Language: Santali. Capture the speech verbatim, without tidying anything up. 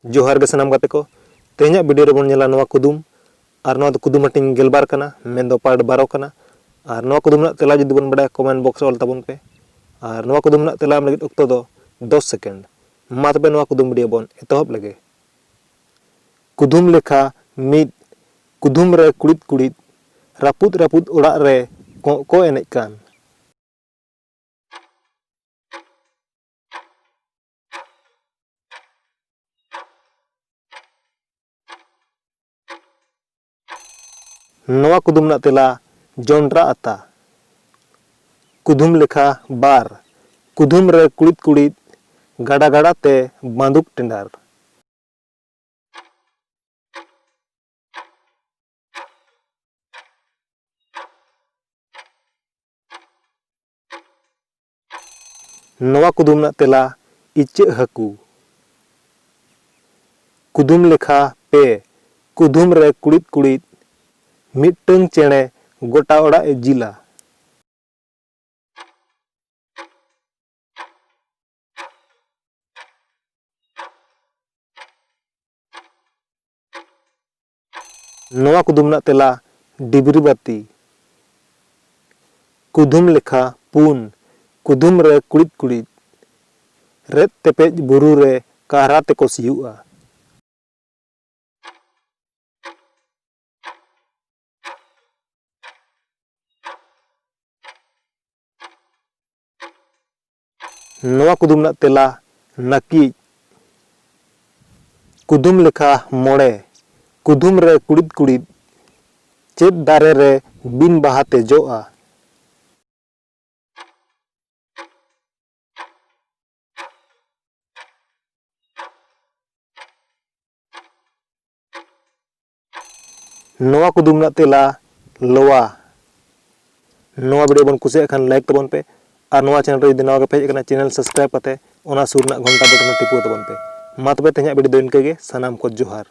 ᱡᱚᱦᱟᱨ ᱜᱮ ᱥᱟᱱᱟᱢ ᱜᱟᱛᱮ ᱠᱚ᱾ ᱛᱮᱦᱮᱧᱟᱜ video ᱨᱮᱵᱚᱱ ᱧᱮᱞᱟ ᱱᱚᱣᱟ ᱠᱩᱫᱩᱢ, ᱟᱨ ᱱᱚᱣᱟ ᱫᱚ ᱠᱩᱫᱩᱢ ᱦᱟᱹᱴᱤᱧ ᱜᱮᱞᱵᱟᱨ ᱠᱟᱱᱟ, ᱢᱮᱱᱫᱚ part ᱵᱟᱨᱚ ᱠᱟᱱᱟ᱾ ᱟᱨ ᱱᱚᱣᱟ ᱠᱩᱫᱩᱢ ᱨᱮᱱᱟᱜ ᱛᱮᱞᱟ ᱡᱩᱫᱤ ᱵᱚᱱ ᱵᱟᱰᱟᱭᱟ, comment box ᱨᱮ ᱚᱞ ᱛᱟᱵᱚᱱ ᱯᱮ᱾ ᱟᱨ ᱱᱚᱣᱟ ᱠᱩᱫᱩᱢ ᱨᱮᱱᱟᱜ ᱛᱮᱞᱟ ᱮᱢ ᱞᱟᱹᱜᱤᱫ ᱚᱠᱛᱚ ᱫᱚ ᱫᱚᱥ second᱾ ᱢᱟ ᱛᱚᱵᱮ ᱱᱚᱣᱟ ᱠᱩᱫᱩᱢ video ᱵᱚᱱ ᱮᱛᱚᱦᱚᱵ ᱞᱮᱜᱮ᱾ ᱠᱩᱫᱩᱢ ᱞᱮᱠᱷᱟ ᱢᱤᱫ, ᱠᱩᱫᱩᱢ ᱨᱮ ᱠᱩᱲᱤᱫ ᱠᱩᱲᱤᱫ, ᱨᱟᱹᱯᱩᱫ ᱨᱟᱹᱯᱩᱫ ᱚᱲᱟᱜ ᱨᱮ ᱠᱚᱸᱜ ᱠᱚ ᱮᱱᱮᱡ ᱠᱟᱱ᱾ ᱱᱚᱣᱟ ᱠᱩᱫᱩᱢ ᱨᱮᱱᱟᱜ ᱛᱮᱞᱟ ᱡᱚᱱᱰᱨᱟ ᱟᱛᱟ᱾ ᱠᱩᱫᱩᱢ ᱞᱮᱠᱷᱟ ᱵᱟᱨ, ᱠᱩᱫᱩᱢ ᱨᱮ ᱠᱩᱲᱤᱫ ᱠᱩᱲᱤᱫ, ᱜᱟᱰᱟ ᱜᱟᱰᱟ ᱛᱮ ᱵᱟᱸᱫᱩᱠ ᱴᱮᱸᱰᱟᱨ᱾ ᱱᱚᱣᱟ ᱠᱩᱫᱩᱢ ᱨᱮᱱᱟᱜ ᱛᱮᱞᱟ ᱤᱪᱟᱹᱜ ᱦᱟᱹᱠᱩ᱾ ᱠᱩᱫᱩᱢ ᱞᱮᱠᱷᱟ ᱯᱮ, ᱠᱩᱫᱩᱢ ᱨᱮ ᱠᱩᱲᱤᱫ ᱠᱩᱲᱤᱫ, ᱢᱤᱫᱴᱟᱹᱝ ᱪᱮᱬᱮ ᱜᱚᱴᱟ ᱚᱲᱟᱜ ᱮ ᱡᱤᱞᱟ᱾ ᱱᱚᱣᱟ ᱠᱩᱫᱩᱢ ᱨᱮᱱᱟᱜ ᱛᱮᱞᱟ ᱰᱤᱵᱨᱤ ᱵᱟᱹᱛᱤ᱾ ᱠᱩᱫᱩᱢ ᱞᱮᱠᱷᱟ ᱯᱩᱱ, ᱠᱩᱫᱩᱢ ᱨᱮ ᱠᱩᱲᱤᱫ ᱠᱩᱲᱤᱫ, ᱨᱮᱫ ᱛᱮᱯᱮᱡ ᱵᱩᱨᱩ ᱨᱮ ᱠᱟᱦᱨᱟ ᱛᱮᱠᱚ ᱥᱤᱭᱳᱜᱼᱟ᱾ ᱱᱚᱣᱟ ᱠᱩᱫᱩᱢ ᱨᱮᱱᱟᱜ ᱛᱮᱞᱟ ᱱᱟᱹᱠᱤᱡ᱾ ᱠᱩᱫᱩᱢ ᱞᱮᱠᱷᱟ ᱢᱚᱬᱮ, ᱠᱩᱫᱩᱢ ᱨᱮ ᱠᱩᱲᱤᱫ ᱠᱩᱲᱤᱫ, ᱪᱮᱫ ᱫᱟᱨᱮ ᱨᱮ ᱵᱤᱱ ᱵᱟᱦᱟ ᱛᱮ ᱡᱚᱜᱼᱟ? ᱱᱚᱣᱟ ᱠᱩᱫᱩᱢ ᱨᱮᱱᱟᱜ ᱛᱮᱞᱟ ᱞᱚᱣᱟ᱾ ᱱᱚᱣᱟ video ᱵᱚᱱ ᱠᱩᱥᱤᱭᱟᱜ ᱠᱷᱟᱱ like ᱛᱟᱵᱚᱱ ᱯᱮ, ᱟᱨ ᱱᱚᱣᱟ channel ᱨᱮ ᱡᱩᱫᱤ ᱱᱟᱣᱟ ᱜᱮᱯᱮ ᱦᱮᱡ ᱟᱠᱟᱱᱟ, channel subscribe ᱠᱟᱛᱮ ᱚᱱᱟ ᱥᱩᱨ ᱨᱮᱱᱟᱜ ᱜᱷᱚᱱᱴᱟ button ᱦᱚᱸ ᱴᱤᱯᱟᱹᱣ ᱛᱟᱵᱚᱱ ᱯᱮ᱾ ᱢᱟ ᱛᱚᱵᱮ ᱛᱮᱦᱮᱧᱟᱜ video ᱫᱚ ᱤᱱᱠᱟᱹ ᱜᱮ, ᱥᱟᱱᱟᱢ ᱠᱚ ᱡᱚᱦᱟᱨ᱾